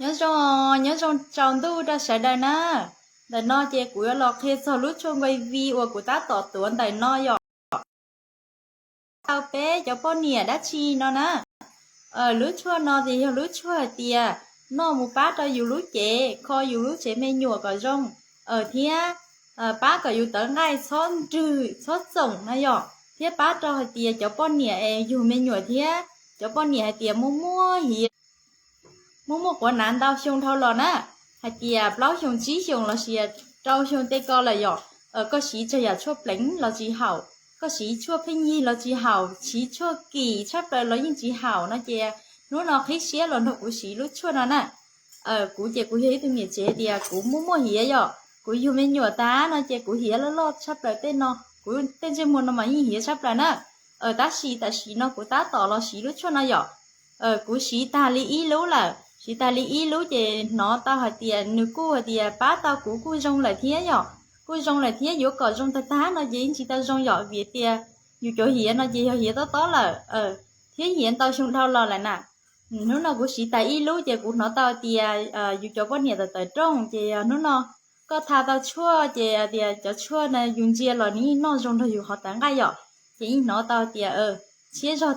Nyob zoo, nyob zoo tsaus ntuj rau sawv daws na. Ntawm no ces kuv yuav los qhia txog lub tshuaj nqaij vij uas kuv tab tom tuav ntawm no yom. Tau peb cov poj niam dab tsi no na. Lub tshuaj no ces yog lub tshuaj hais tias noj mus pab rau yus lub cev, kho yus lub tsev me nyuam kom zoo, thiab pab kom yus tawv nqaij txhob nrwg txhob txoom na yom, thiab pab rau hais tias cov poj niam es yug me nyuam thiab cov poj niam hais tias muaj muaj hiav, muaj muaj quav nav ntau xyoo dhau los na, hais tias plaub xyoo tsib xyoo los sis rau xyoo tej ko lawm yom, koj siv tsawg yam tshuaj pleev los tsis haum, koj siv tshuaj pheej yig los tsis haum, siv tshuaj kim tshaj plaws los yeej tsis haum no ces hnub no qhib siab los nrog kuv siv lub tshuaj no na. Kuv ces kuv yog ib tug niam tsev tias kuv muaj muaj hiav yom, kuv yug me nyuam tas no ces kuv hiav loj loj tshaj plaws tej no, kuv tej ntsej muag no mas yeej hiav tshaj plaws na. Tab sis tam sim no kuv tab tom los siv lub tshuaj no yom. Kuv siv tag li ib lub lawm, siv tag li ib lub ces hnov tau hais tias nws kuj hais tias pab tau kuv kuj zoo lawm thiab yom, kuj zoo lawm thiab. Yuav kom zoo tag tag no ces yeej tsis tau zoo yom, vim tias yus cov hiav no ces yog hiav tob tob lawm, thiab hiav ntau xyoo dhau los lawm na. Hnub no kuv siv tas ib lub ces kuv hnov tau tias yus cov poj niam tawm tawm rooj ces yog hnub no koj tha tau tshuaj ces tias cov tshuaj no yus ntsia los nws yeej noj zoo nrog yus qhov tawv nqaij yom, ces yeej hnov tau tias tshiab zog